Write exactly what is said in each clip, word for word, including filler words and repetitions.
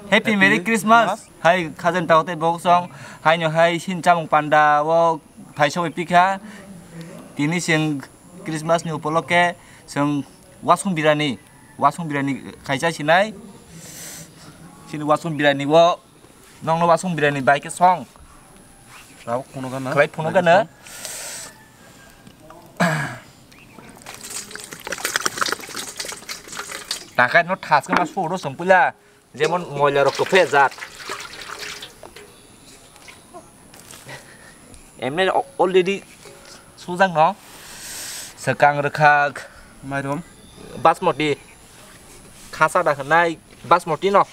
Happy Merry Christmas. Hai khajan tao tei bok song. Hai no hai sin chamung panda o phai sogwi pikha. Tini sing Christmas ni upolokke sing wasung birani, wasung birani khaisa sinai. Sini wasung birani o nongno wasung birani bai ke song. Tabuk phunuk gana. Khlai phunuk gana. Takai no thas khe ma suru song puila. Jemon moila rok kwphajak. Emne already sujak no. Swkang rwkhak. Mairum. Basmati. Khasa da hwnai basmati no.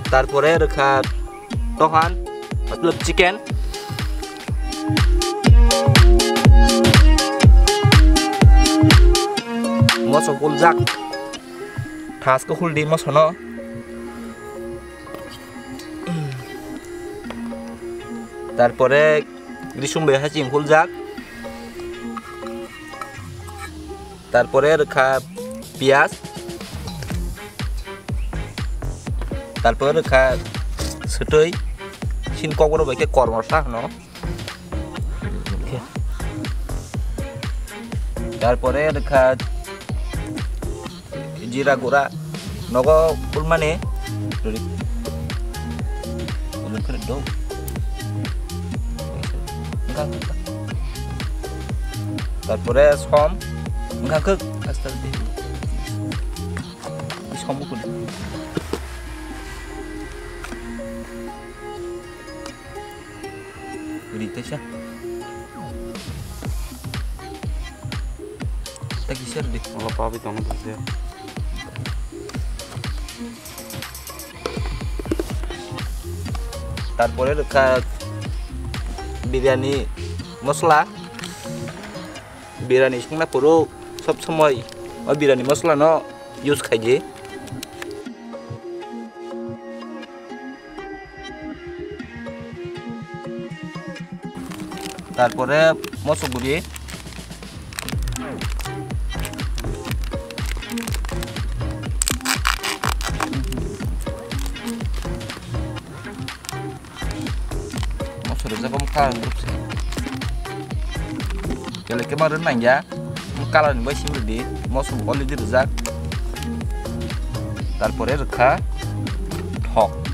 Tarpore rwkha tohan, matlab chicken. Moso huljak. Thas ko huldi mosono. Tarpore risum bai haching huljak. Tarpore rwkha piyaj. Tarpore rwkha swtwi. Sin kokborok bai khe kormo sa hwno. Tarpore rwkha jira gura. Nogo kulmani. Rwdi. Ulo khe do. Wngkha. Tarpore som. Wngkha khe. Aste aste. Som buku. Ri teisa. Tagi ser di. Ola pabi tong tu ser. Tarpore rwkha biryani mosla. Biryani songna phuru sob somoi o biryani mosla no use khaidi. Tarpore moso guri. Moso rijak omo kalang group se. Kele kema rw nangya. Kalar ni bai sim rwdi, moso bo already rwjak. Tarpore rwkha thok.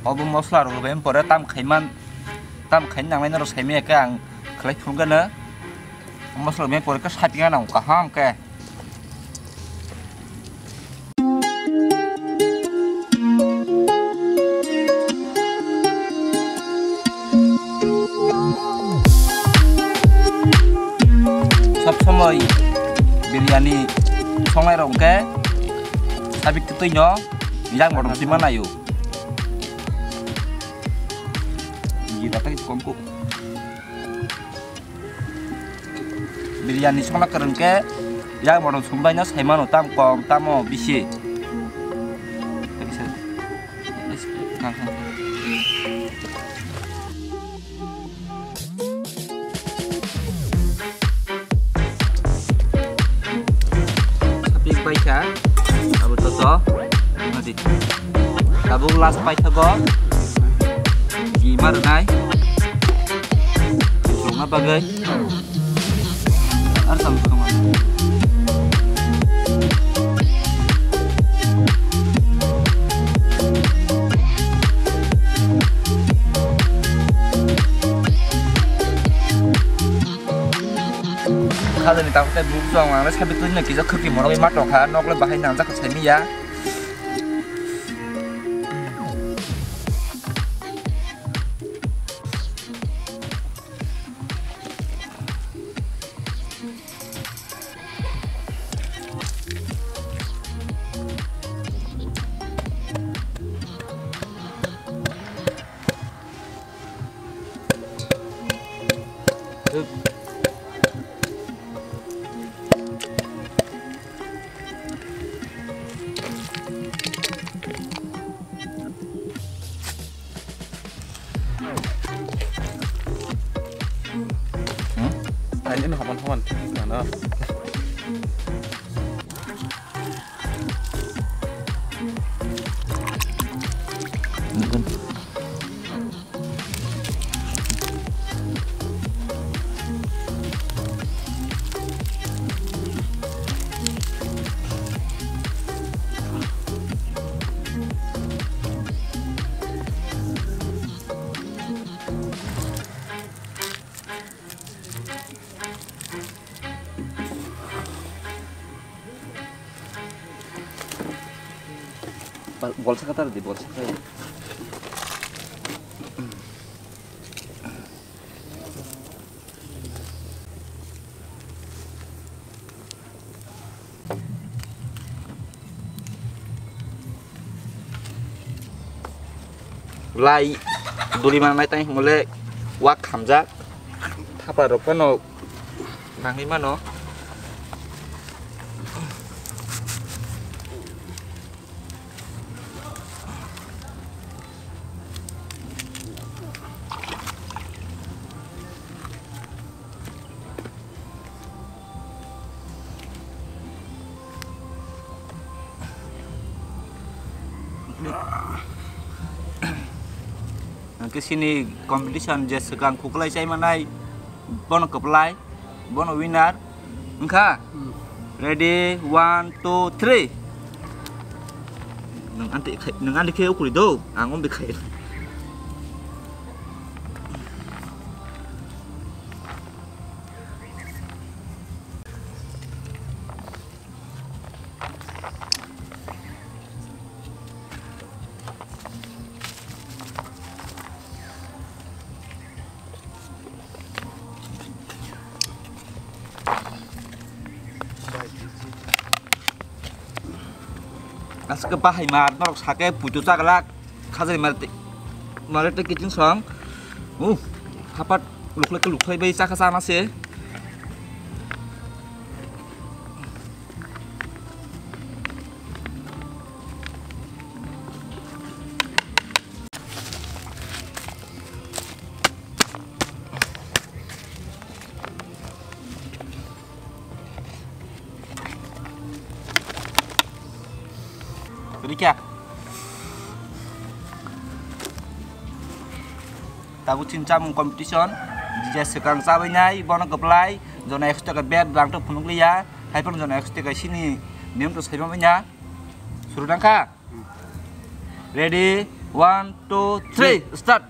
Obo mosla rok bai pore tam khaiman, tam khaini nangnai norok saimanya khe ang khlai phunukgano. Mosla bai pore khe sapinga nango kaham khe. Sob somoi biryani songnai rok hwnkhe sabik twtwi no yang borok twi manayo. Jira tei kom kuk. Biryani songna kwrwng khe yang borok sumbai no sai mano tam kom tamo bisi. Sapik bai kha, abo toto, nadi. Tabuk last pai thago, gi mar nai, chukna bagwi. Ar sam tong. Khajani takhuk tei buk song ang le sabik twi no kisa khwtwi mono bai ma tong kha, nok le bahai nangjak kha saimanya. Hmm? Ani no haman haman. Ano. Bol saka tar di, bol saka. Lai duli manai tang hwnmale wak khamjak. Thapa rok phano nangwi mano. Hwnkhe chini competition je swkang khuklai chai manai, bono kwplai, bono winner wngkha. Hmm. Ready, one, two, three. Nwng anti khai, nwng anti khe ukuri do, ang ombi khai. Aswk bahai mar norok sake puitu chaglak khajai mar te, mar te kiting song. Uh, hapat luklai ke luklai bai chakha chana se. Rikya. Tabuk chini chamung competition, je swkang chabainai, bono kwplai, jona ekso taka bet rang tok phunukliya, haiphano jona ekso taka sini niyom to saimanmanya. Suru nangkha? Ready, one, two, three, start.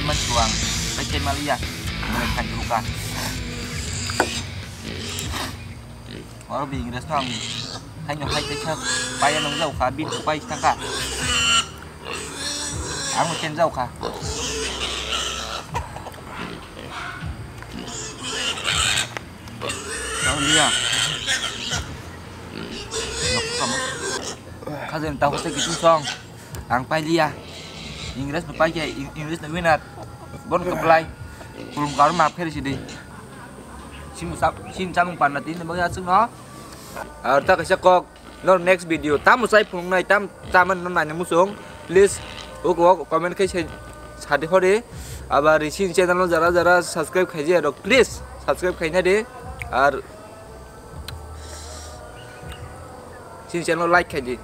Mansuang, bai khe maliya, mele khai ruka. Oro bi Ingres no ang, hai no hai kaisa, paya nung jau kha, bin pai thang kha. Ang chen jau kha. Tang liya. Khazen ta hote kitu song. Ang pai liya. Ingres no pai khe, Ing-, Ingres no winner. Bon ko play. Kulum karu map khe sidi. Sim sap, sim chamung panna tin bagya sung no. Ar ta kaisa kok. No next video. Tamo sai phunuk nai tam, taman no nai musung. Please. Uk uk comment khe sai sadi hore. Abar isin channel no jara jara subscribe khaiji rok. Please. Subscribe khaina de. Ar isin channel like khaiji.